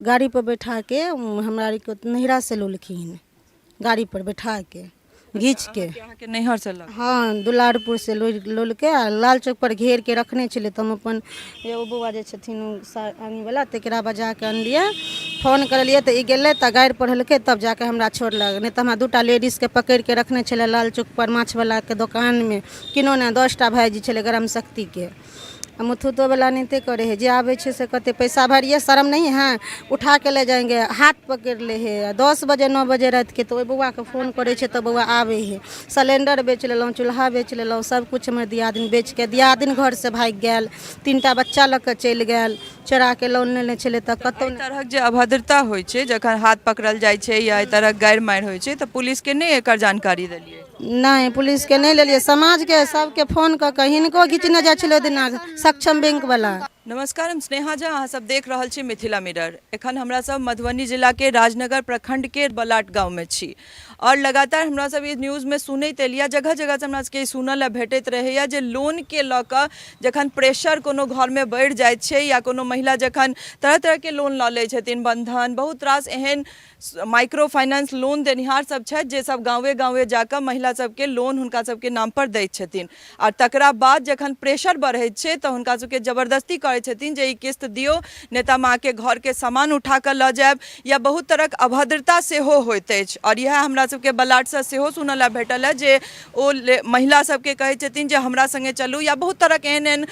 गाड़ीपर बैठाके हमरा आरके नैहरासँ लेलखिन गाड़ीपर बैठाके घीचके। अहाँके नैहरसँ लऽ हँ, दुलारपुरसँ लोलके आ लाल चौकपर घेरके रखने छलै। तऽ हम अपन एगो बौआ जे छथिन आर्मीवला, तकरा बजाके अनलियै, फोन करलियै तऽ ई गेलै तऽ गारि पढ़लकै, तब जाके हमरा छोड़लक। नहि तऽ हमरा 2टा लेडीजके पकड़िके रखने छलै लाल चौकपर माछवलाके दोकानमे। किनो नहि 10टा भाइजी छलै गरम शक्तिके। आ मुथूटोवला एनाहिते करै हइ, जे आबै छै से कहतै पैसा भरिए, शरम नहीं है, उठा के ले जाएंगे। हाथ पकड़ि लै हइ। आ 10 बजे 9 बजे रातिके तऽ ओहि बौआके फोन करै छै तऽ बौआ आबै हइ। सिलेण्डर बेच लेलहुँ, चूल्हा बेच लेलहुँ, सबकिछु हमर दियादिनी बेचके दियादिनी घरसँ भागि गेल, 3टा बच्चा लऽ कऽ चलि गेल। चोराके लोन लेने छलै तऽ कतहु एहि तरहक जे अभद्रता होइ छै, जखन हाथ पकड़ल जाइ छै या एहि तरहक गारि मारि होइ छै, तऽ पुलिसके नहि एकर जानकारी देलियै? नहि, पुलिसके नहि लेलियै। समाजके सबके फोन कऽ कऽ हिनको घिचने जाइ छलै ओहि दिना सक्षम बैंकवला। नमस्कार, हम स्नेहा झा, अहाँ सब देख रहल छी मिथिला मिरर। एखन हमरा सब मधुबनी जिलाके राजनगर प्रखंडके बलाट गाँवमे छी और लगातार हमरा सब ई न्यूजमे सुनैत एलियै, जगह जगहसँ हमरा सबके ई सुनऽ लए भेटैत रहैए जे लोनके लऽ कऽ जखन प्रेशर कोनो घरमे बढ़ि जाइत छै या कोनो महिला जखन तरह तरहके लोन लऽ लै छथिन, बन्धन, बहुत रास एहन माइक्रो फाइनेंस लोन देनिहार सब छथि जे सब गाँवे गाँवे जाकऽ महिला सबके लोन हुनका सबके नामपर दैत छथिन आओर तकरा बाद जखन प्रेशर बढ़ैत छै तऽ हुनका सबके जबरदस्ती करै छथिन जे ई किस्त दियौ, नहि तऽ हम अहाँके घरके सामान उठा कऽ लऽ जायब, या बहुत तरहक अभद्रता सेहो होइत अछि। आओर इएह हमरा सबके बलाटसँ सेहो सुनऽ लए भेटल हँ जे ओ महिला सबके कहै छथिन जे हमरा सङ्गे चलू, या बहुत तरहक एहन एहन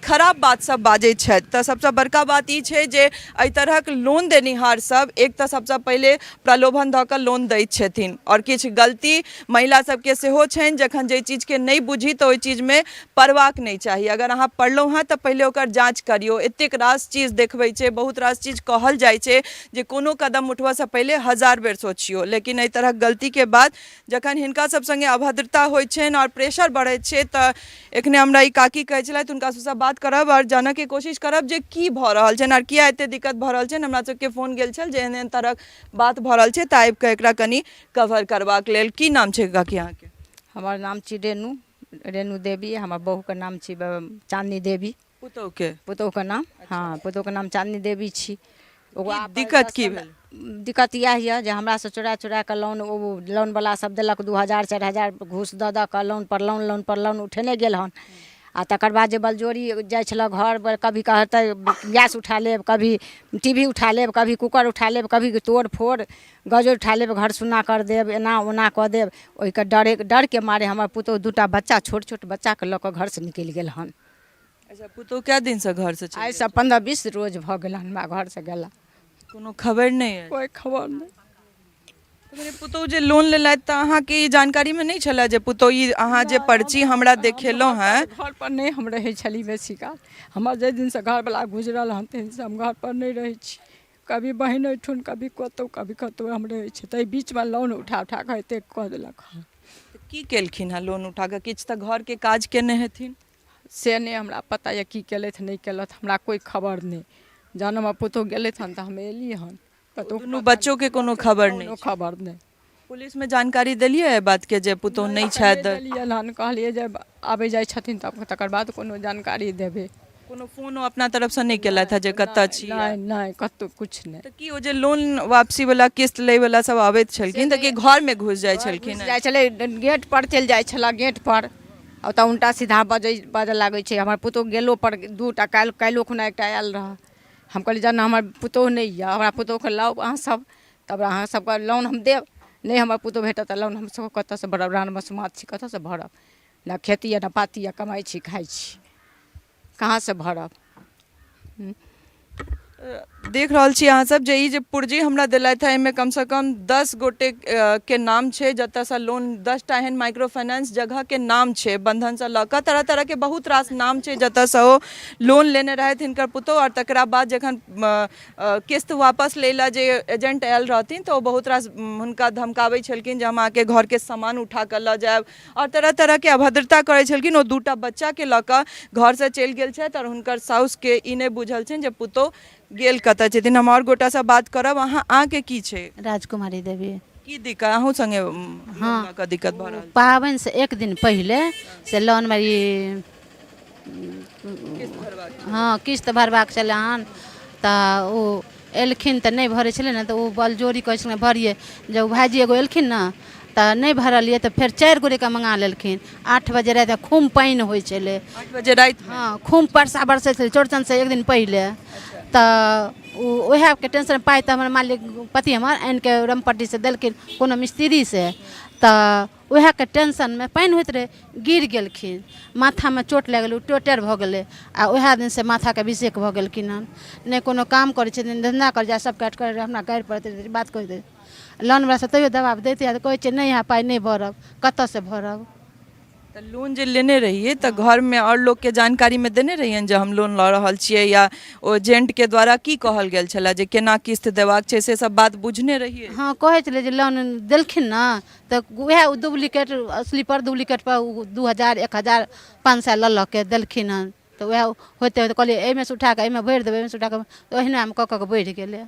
खराब बात सब बाजै छथि। तऽ सबसँ बड़का बात ई छै जे एहि तरहक लोन देनिहार सब एक तऽ सबसँ पहिले प्रलोभन दऽ कऽ लोन दैत छथिन आओर किछु गलती महिला सबके सेहो छनि। जखन जाहि चीजके नहि बुझी तऽ ओहि चीजमे पड़बाक नहि चाही। अगर अहाँ पढ़लहुँ हेँ तऽ पहिले ओकर जाँच करियौ। एतेक रास चीज देखबै छै, बहुत रास चीज कहल जाइ छै जे कोनो कदम उठबऽसँ पहिले 1000 बेर सोचियौ, लेकिन एहि तरहक गलतीके बाद जखन हिनका सब सङ्गे अभद्रता होइ छनि आओर प्रेशर बढ़ै छै तऽ एखने हमरा ई काकी कहै छलथि, हुनका सबसँ बात करब आओर जानऽके कोशिश करब जे की भऽ रहल छनि आओर किया एते दिक्कत भऽ रहल छनि। हमरा सबके फोन गेल छल जे एहन एहन तरहक बात भऽ रहल छै, तऽ आबिकऽ एकरा कनि कवर करबाक लेल। की नाम छै काकी अहाँके? हमर नाम छी रेणु, रेणु देवी। हमर बहुके नाम छी चाँदनी देवी। पुतहुके? पुतहुके नाम, हँ, पुतहुके नाम चाँदनी देवी छी। ओकरा दिक्कत की भेल? दिक्कत इएह यऽ जे हमरासँ चोरा चोरा कऽ लोन ओ लोनवला सब देलक। 2000 4000 घूस दऽ दऽ कऽ लोन पर लोन, लोन पर लोन उठेने गेल हन। आ तकर बाद जे बलजोरी जाइ छलऽ घर पर, कभी कहतै गैस उठा लेब, कभी टी वी उठा लेब, कभी कूकर उठा लेब, कभी तोड़ फोड़ गजर उठा लेब, घर सुन्ना कर देब, एना ओना कऽ देब। ओहिके डरे, डरके मारे हमर पुतहु 2टा बच्चा, छोट छोट बच्चाके लऽ कऽ घरसँ निकलि गेल हन। अच्छा, पुतहु कए दिनसँ घरसँ चलि आइसँ 15-20 रोज भऽ गेल हन हमरा घरसँ गेला। कोनो खबरि नहि अछि? कोइ खबर नहि। तऽ मने पुतहु जे लोन लेलथि तऽ अहाँके ई जानकारीमे नहि छलए जे पुतहु ई अहाँ जे पर्ची हमरा देखेलहुँ हेँ? घर पर नहि हम रहै छली बेसी काल। हमर जाहि दिनसँ घरवला गुजरल हन ताहि दिनसँ हम घर पर नहि रहै छी। कभी बहिन एहिठुन, कभी कतहु, कभी कतहु हम रहै छी। ताहि बीचमे लोन उठा उठा कऽ एतेक कऽ देलक हन। तऽ की केलखिन हेँ लोन उठा कऽ? किछु तऽ घरके काज केने हेथिन? से नहि हमरा पता यऽ की केलथि नहि केलथि, हमरा कोइ खबर नहि। जहन हमर पुतहु गेलथि हन तऽ हम एली हन कतहु। दुनू बच्चोके कोनो खबर नहि? कोनो खबर नहि। पुलिसमे जानकारी देलियै एहि बातके जे पुतहु नहि छथि? देलियनि हन, कहलियै जे आबै जाइ छथिन तब तकर बाद कोनो जानकारी देबै। कोनो फोन ओ अपना तरफसँ नहि केलथि हँ जे कतऽ छी? नहि नहि, कतहु किछु नहि। तऽ की ओ जे लोन वापसी वाला किस्त लै वाला सब आबैत छलखिन तऽ की घरमे घुसि जाइ छलखिन? घुसि जाइ छलै, गेट पर चलि जाइ छलै, गेट पर ओतऽ उल्टा सीधा बजै बाजऽ लागै छै। हमर पुतहु गेलो पर 2टा काल्हि, काल्हिओ खुना एकटा आयल रहए। हम कहलियै जहन हमर पुतहु नहि यऽ, हमरा पुतहुके लाउ अहाँसभ, तब अहाँ सबके लोन हम देब। नहि हमर पुतहु भेटत तऽ लोन हमसभ कतऽसँ भरब? रान मसोमात छी, कतऽसँ भरब? ने खेती यऽ ने पाती यऽ, कमाइ छी खाइ छी, कहाँसँ भरब? देख रहल छी अहाँ सब जे ई जे पुर्जी हमरा देलथि है, एहिमे कमसँ कम 10 गोटे के नाम छै जतऽसँ लोन, 10टा एहन माइक्रो फाइनेंस जगहके नाम छै, बन्धनसँ लऽ कऽ तरह तरहके बहुत रास नाम छै जतऽसँ ओ लोन लेने रहथि हिनकर पुतहु। आओर तकरा बाद जखन किस्त वापस लै लए जे एजेंट आयल रहथिन तऽ ओ बहुत रास हुनका धमकाबै छलखिन जे हम अहाँके घरके सामान उठा कऽ लऽ जायब आओर तरह तरहके अभद्रता करै छलखिन। ओ 2टा बच्चाके लऽ कऽ घरसँ चलि गेल छथि आओर हुनकर साउसके ई नहि बुझल छनि जे पुतहु गेल कतऽ छथिन। हम आओर गोटासँ बात करब। अहाँके की छै? राजकुमारी देवी। की दिक्कत अहूँ सङ्गे? हँ, के दिक्कत भऽ रहल? पाबनिसँ एक दिन पहिले से लोनमे ई, हँ, किस्त भरबाक छलै हन तऽ ओ एलखिन तऽ नहि भरै छलै ने, तऽ ओ बलजोरी कहै छलखिन भरिए। जब भाइजी एगो एलखिन ने तऽ नहि भरलियै, तऽ फेर 4 गोरेके मङ्गा लेलखिन। 8 बजे रातिमे खूब पानि होइ छलै। 8 बजे रातिमे? हँ, खूब वर्षा बरसै छलै चौड़चनसँ एक दिन पहिले। तऽ ओ उएहके टेंशन, पाइ तऽ हमर मालिक पति हमर आनिके रामपट्टीसँ देलखिन कोनो मिस्त्रीसँ, तऽ उएहके टेंशनमे पानि होइत रहै, गिर गेलखिन, माथामे चोट लागि गेलै, ओ टोटर भऽ गेलै आ उएह दिनसँ माथाके अभिषेक भऽ गेलखिन हन। नहि कोनो काम करै छथिन, धन्धा करै छै, सभ काटि कऽ हमरा गारि पड़ैत रहै, बात कहैत रहै। लोनवला सब तैयो दबाब दैत यऽ, तऽ कहै छियै नहि यहाँ पाइ नहि भरब, कतऽसँ भरब। तऽ लोन जे लेने रहियै तऽ घरमे आओर लोकके जानकारीमे देने रहियनि जे हम लोन लऽ रहल छियै, या ओ एजेंटके द्वारा की कहल गेल छलै जे केना किस्त देबाक छै, से सब बात बुझने रहियै? हँ, कहै छलै जे लोन देलखिन ने तऽ उएह डुप्लीकेट स्लीपर डुप्लीकेटपर ओ 2000 1000 500 लऽ लऽ के देलखिन हन। तऽ उएह होइते होइते कहलियै एहिमे सँ उठा कऽ एहिमे भरि देबै, एहिमे सँ उठा कऽ, तऽ ओहिनामे कऽ कऽ के बढ़ि गेलै।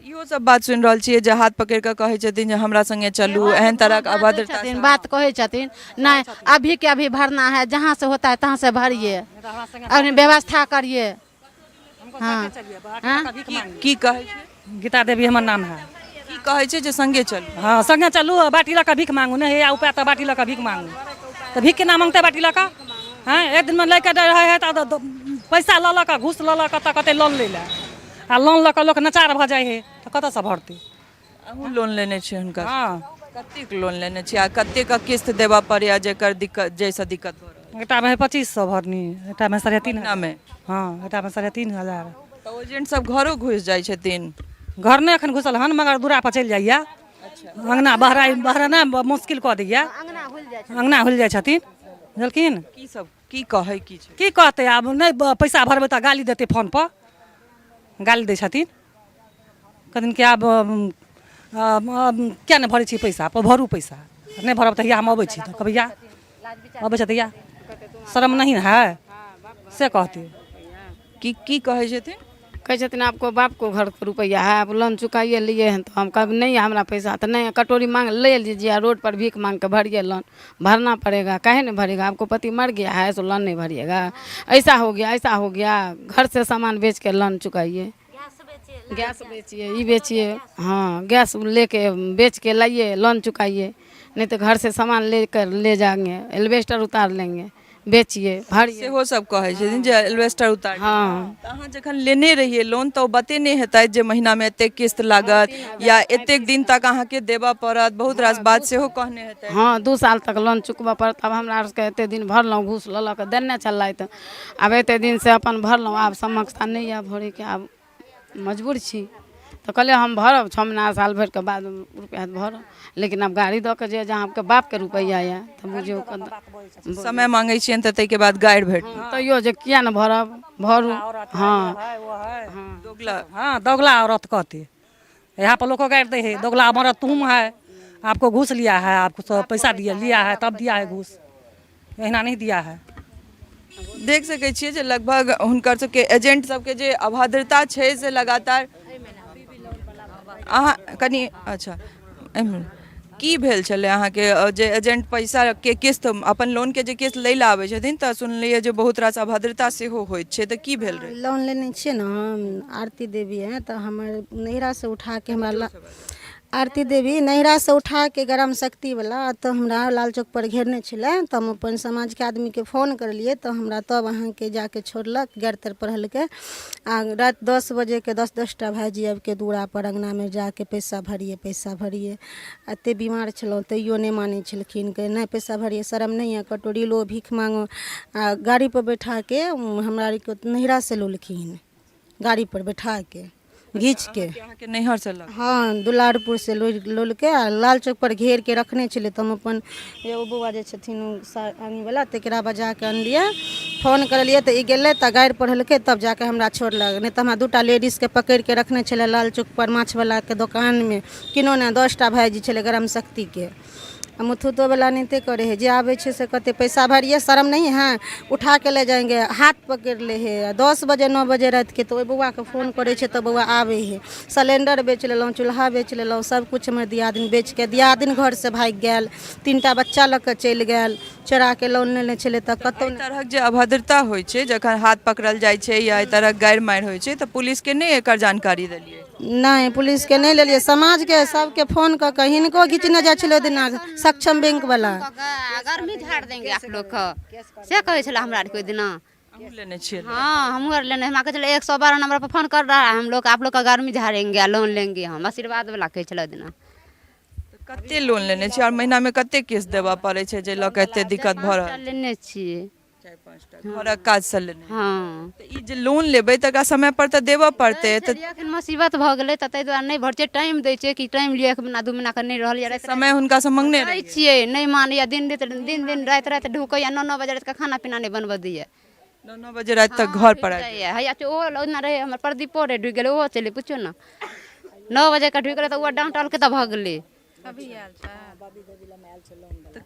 इहो सब बात सुनि रहल छियै जे हाथ पकड़ि कऽ कहै छथिन जे हमरा संगे चलू, एहन तरहक अभद्रता छथिन, बात कहै छथिन नहि अभी के अभी भरना है, जहाँ से होता है तहाँ से भरिए, अपनी व्यवस्था करिए। हाँ, हाँ? की कहै छै? गीता देवी हमर नाम है। की कहै छै जे संगे चलू? हाँ, संगे चलू, बाटी लऽ कऽ भीख मांगू, नहि होइए उपाय तऽ बाटी लऽ कऽ भीख मांगू। तऽ भीख केना मांगतै बाटी लऽ कऽ? हँ, एक दिनमे लै के रहै है तऽ पैसा लऽ लऽ कऽ, घूस लऽ लऽ कऽ तऽ कहतै लोन लै लए, आ लोन लऽ कऽ लोक नचार भऽ जाइ है, तऽ कतऽसँ भरतै? अहूँ लोन लेने छियै हुनका? हँ। कतेक लोन लेने छियै आ कतेक किस्त देबऽ पड़ैया जेकर दिक्कत, जाहिसँ दिक्कत भऽ रहल? एकटामे है 2500 भरनी, एकटामे 3.5 महीनामे? हँ, एकटामे 3500। तऽ ओ एजेंट सब घरो घुसि जाइ छथिन? घर नहि एखन घुसल हन, मगर दूरा पर चलि जाइया, अङ्गना बहराइ बहरेनाइ मुश्किल कऽ दैया, अङ्गना हुलि जाइ छथिन, बुझलखिन? की सब की कहै की छै? की कहतै आब, नहि पैसा भरबै तऽ गाली देतै, फोन पर गाली दै छथिन, कहथिन कि आब किया नहि भरै छी पैसा, भरू पैसा, नहि भरब तऽ हैया हम अबै छी, तऽ कहबै या अबै छै तऽ या शर्म नहीं है, से कहतै। की की कहै छथिन? कहै छथिन आपको बाप को घर पर रुपैआ है, आप लोन चुकाइए लिए हैं। तो हम कहब नहीं है हमरा पैसा, तऽ नहीं कटोरी मांग ले लीजिए, आ रोड पर भीख मांग के भरिए, लोन भरना पड़ेगा। काहे नहीं भरेगा, आपको पति मर गया है सो लोन नहीं भरिएगा? ऐसा हो गया, ऐसा हो गया, घर से सामान बेच के लोन चुकाइए, गैस बेचिए, ई बेचिए, हाँ गैस लेके बेच के लाइए, लोन चुकाइए, नहीं तो घर से सामान लेकर ले जाएंगे, एल्बेस्टर उतार लेंगे, बेचिए भरिए। सेहो सब कहै छथिन जे एल्बेस्टर उतार। हाँ। तऽ अहाँ जखन लेने रहियै लोन तऽ ओ बतेने हेतथि जे महीनामे एतेक किस्त लागत या एतेक दिन तक अहाँके देबऽ पड़त, बहुत रास बात सेहो कहने हेतथि। हाँ, 2 साल तक लोन चुकबऽ पड़त। आब हमरा आरके एते दिन भरलहुँ, घूस लऽ लऽ कऽ देने छलथि, आब एते दिनसँ अपन भरलहुँ, आब समक्ष नहि यऽ भरैके, आब मजबूर छी। तऽ कहलियै हम भरब 6 महीना साल भरिके बाद रुपैआ भरब, लेकिन आब गाड़ी दऽ के जे अहाँके बापके रुपैआ यऽ तऽ बुझियौ समय मांगै छियनि तऽ ताहिके बाद गारि भेट। तैयो जे किया ने भरब, भरू। हाँ, दोगला। हाँ, दोगला औरत कहते, यहाँ पर लोगों गारि दै है, दोगला मरद तुम है, आपको घूस लिया है, आपको सब पैसा दिया लिया है तब दिया है घूस, एहिना नहीं दिया है। देख सकै छियै जे लगभग हुनकर सबके एजेंट सबके जे अभद्रता छै से लगातार। अहाँ कनि अच्छा एहिमे की भेल छलै अहाँके जे एजेंट पैसा के किस्त अपन लोन के जे किस्त लै लए आबै छथिन तऽ सुनलियै जे बहुत रास अभद्रता सेहो होइत छै, तऽ की भेल रहै? लोन लेने छियै ने हम, आरती देवी है, तऽ हमर नैहरासँ उठाके हमरा आरती देवी नैहरासँ उठाके गरम शक्तिवला तऽ हमरा लाल चौकपर घेरने छलै, तऽ हम अपन समाजके आदमीके फोन करलियै तऽ हमरा तब अहाँके जाके छोड़लक, गैर तर पढ़लकै। आ राति 10 बजेके 10-10टा भाइजी आबिके दूरापर अङ्गनामे जाके पैसा भरिए, पैसा भरिए। एते बीमार छलहुँ तैयो नहि मानै छलखिन, कहै नहि पैसा भरिए, शरम नहि यऽ, कटोरी लो भीख मांगो। आ गाड़ीपर बैठाके हमरा आरके नैहरासँ लौलखिन, गाड़ीपर बैठाके घीचके। अहाँके नैहर से लऽ? हाँ, दुलारपुर से लोलके आ लाल चौक पर घेर के रखने छलै, तऽ हम अपन एगो बौआ जे छथिन ओ आङीवला तकरा बजा के अनलियै, फोन करलियै तऽ ई गेलै तऽ गारि पढ़लकै, तब जाके हमरा छोड़लक, नहि तऽ हमरा 2टा लेडीजके पकड़िके रखने छलै लाल चौक पर माछवलाके दोकानमे, किनो ने 10टा भाइजी छलै गरम शक्तिके, आ मुथूटोवला एनाहिते करै हइ, जे आबै छै से कहतै पैसा भरिए, शरम नहीं है, उठा के ले जाएंगे, हाथ पकड़ि लै हइ। आ 10 बजे 9 बजे रातिके तऽ ओहि बौआके फोन करै छै तऽ बौआ आबै हइ। सिलेण्डर बेच लेलहुँ, चूल्हा बेच लेलहुँ, सबकिछु हमर दियादिनी बेचिके दियादिनी घरसँ भागि गेल, 3टा बच्चा लऽ कऽ चलि गेल, चोराके लोन लेने छलै तऽ कतहु। एहि तरहक जे अभद्रता होइ छै, जखन हाथ पकड़ल जाइ छै या एहि तरहक गारि मारि होइ छै, तऽ पुलिसके नहि एकर जानकारी देलियै? नहि, पुलिसके नहि लेलियै। समाजके सबके फोन कऽ कऽ हिनको घिचने जाइ छलै ओहि दिना सक्षम बैंकवला। गर्मी झाड़ देंगे आप लोग के, से कहै छलै हमरा आरके ओहि दिना। अहूँ लेने छियै? हाँ, हमहूँ आर लेने। हमरा कहै छलै 112 नंबर पर फोन कर रहा है हम लोग, आप लोग का गर्मी झाड़ेंगे आ लोन लेंगे हम, आशीर्वाद वाला कहै छलै ओहि दिना। कते लोन लेने छियै आओर महीनामे कते किस्त देबऽ पड़ै छै जे लऽ कऽ एते दिक्कत भऽ रहल? लेने छियै 4-5टा, घरक काजसँ लेने? हँ। तऽ ई जे लोन लेबै तकरा समय पर तऽ देबऽ पड़तै? तऽ एखन मुसीबत भऽ गेलै तऽ ताहि दुआरे नहि भरै छियै। टाइम दै छियै कि टाइम लिअ, 1 महीना 2 महीनाके नहि रहल यऽ। समय हुनकासँ मङ्गने दै छियै, नहि मानैए। दिन दिन दिन राति राति ढुकैए, 9-9 बजे रातिके खाना पीना नहि बनबऽ दैए। 9-9 बजे राति तक घर पर आबि जाइए। हैया ओहो ओहिना रहै, हमर प्रदीपो रहै, ढुकि गेलै ओहो। चलि पूछियौ ने, 9 बजेके ढुकि गेलै तऽ ओ डाँटलकै तऽ भगलै।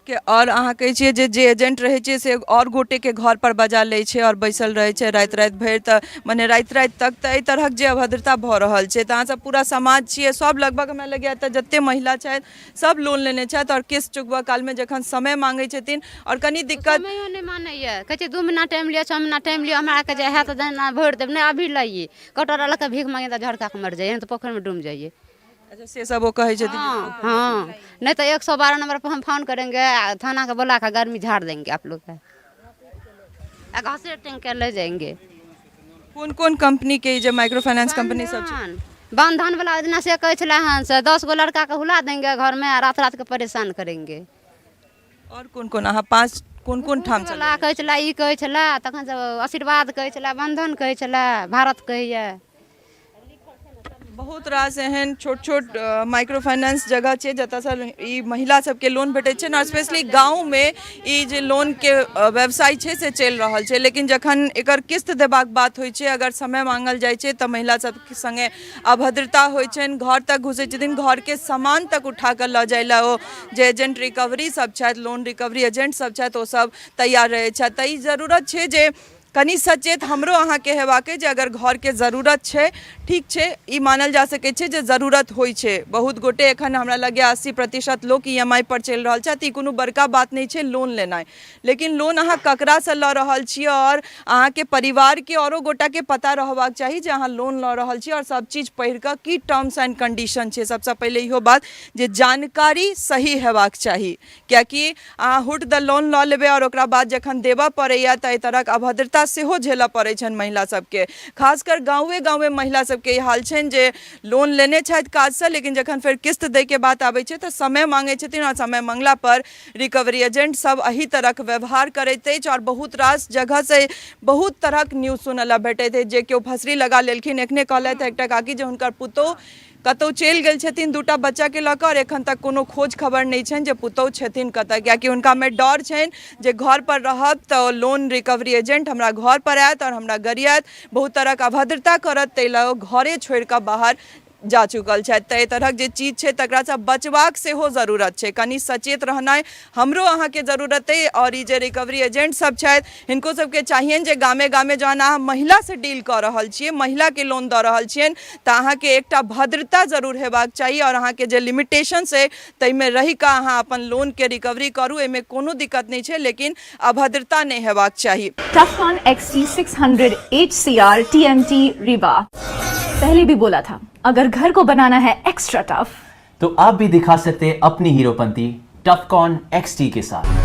के आओर अहाँ कहै छियै जे जे एजेंट रहै छै से आओर गोटेके घर पर बजा लै छै आओर बैसल रहै छै राति राति भरि, तऽ मने राति राति तक। तऽ एहि तरहक जे अभद्रता भऽ रहल छै, तऽ अहाँसभ पूरा समाज छियै सब, लगभग हमरा लगैए तऽ जते महिला छथि सब लोन लेने छथि, आओर किस्त चुकबऽ कालमे जखन समय मांगै छथिन आओर कनि दिक्कत। समयो नहि मानैए, कहै छै 2 महीना टाइम लिअ, 6 महीना टाइम लिअ, हमरा आरके जे हैत जेना भरि देब, नहि अभी लइए। कटोरा लऽ कऽ भीख मांगे तऽ झड़का कऽ मरि जाइए, नहि तऽ पोखरिमे डूमि जाइए। अच्छा, से सब ओ कहै छथिन? हाँ हाँ, नहीं तो 112 नंबर पर हम फोन करेंगे आ थाना के बुला के गर्मी झाड़ देंगे आप लोग का, आ घासे टेंग के ले जाएंगे। कोन कोन कंपनी के ई जे माइक्रो फाइनेंस कंपनी सब छै? बंधन वाला योजना से कहै छलै हन से 10 गो लड़का के हुला देंगे घर में आ रात रात के परेशान करेंगे। आओर कोन कोन अहाँ पाँच कोन कोन ठाम वाला कहै छलै, ई कहै छलै, तखन से आशीर्वाद कहै छलै, बंधन कहै छलै, भारत कहैया। बहुत रास एहन छोट छोट माइक्रो फाइनेंस जगह छै जतऽसँ ई महिला सबके लोन भेटै छै ने। स्पेशली गाँवमे ई जे लोनके व्यवसाय छै से चलि रहल छै, लेकिन जखन एकर किस्त देबाक बात होइ छै, अगर समय मांगल जाइ छै, तऽ महिला सबके सङ्गे अभद्रता होइ छनि। घर तक घुसै छथिन, घरके सामान तक उठा कऽ लऽ जाइ लए ओ जे एजेंट रिकवरी सब छथि, लोन रिकवरी एजेंट सब छथि, ओ सब तैयार रहै छथि। तऽ ई जरूरत छै जे कनि सचेत हमरो अहाँके हेबाक अइ जे अगर घरके जरूरत छै, ठीक छै, ई मानल जा सकै छै जे जरूरत होइ छै। बहुत गोटे एखन हमरा लगैए 80% लोक ई एम आई पर चलि रहल छथि। ई कोनो बड़का बात नहि छै लोन लेनाइ, लेकिन लोन अहाँ ककरासँ लऽ रहल छियै आओर अहाँके परिवारके आओरो गोटाके पता रहबाक चाही जे अहाँ लोन लऽ रहल छी आओर सब चीज पढ़ि कऽ की टर्म्स एंड कंडीशन छै। सबसँ पहिले इहो बात जे जानकारी सही हेबाक चाही, किएकि अहाँ हुट द लोन लऽ लेबै आओर ओकरा बाद जखन देबऽ पड़ैए तऽ एहि तरहक अभद्रता सेहो झेलऽ पड़ै छनि महिला सबके। खासकर गाँवे गाँवे महिला सबके ई हाल छनि जे लोन लेने छथि काजसँ, लेकिन जखन फेर किस्त दैके बात आबै छै तऽ समय माँगै छथिन आओर समय मँगलापर रिकवरी एजेंट सब एहि तरहक व्यवहार करैत अछि। आओर बहुत रास जगहसँ बहुत तरहक न्यूज सुनऽ लए भेटैत अछि जे केओ फसरी लगा लेलखिन। एखने कहलथि एकटा काकी जे हुनकर पुतोहु कतहु चलि गेल छथिन 2टा बच्चाके लऽ कऽ आओर एखन तक कोनो खोज खबर नहि छनि जे पुतोहु छथिन कतऽ, किएकि हुनकामे डर छनि जे घर पर रहब तऽ लोन रिकवरी एजेंट हमरा घर पर आयत आओर हमरा गरियात, बहुत तरहक अभद्रता करत, ताहि लए ओ घरे छोड़ि कऽ बाहर जा चुकल छथि। तऽ एहि तरहक जे चीज छै तकरासँ बचबाक सेहो जरूरत छै। कनि सचेत रहनाइ हमरो अहाँके जरूरत अइ आओर ई जे रिकवरी एजेंट सब छथि हिनको सबके चाहियनि जे गामे गामे जहन अहाँ महिलासँ डील कऽ रहल छियै, महिलाके लोन दऽ रहल छियनि, तऽ अहाँके एकटा भद्रता जरूर हेबाक चाही आओर अहाँके जे लिमिटेशंस अइ ताहिमे रहि कऽ अहाँ अपन लोनके रिकवरी करू, एहिमे कोनो दिक्कत नहि छै, लेकिन अभद्रता नहि हेबाक चाही। Tufcon XT600 HCR TMT Rewa। पहले भी बोला था, अगर घर को बनाना है एक्स्ट्रा टफ तो आप भी दिखा सकते हैं अपनी हीरोपंती टफकॉन XT के साथ।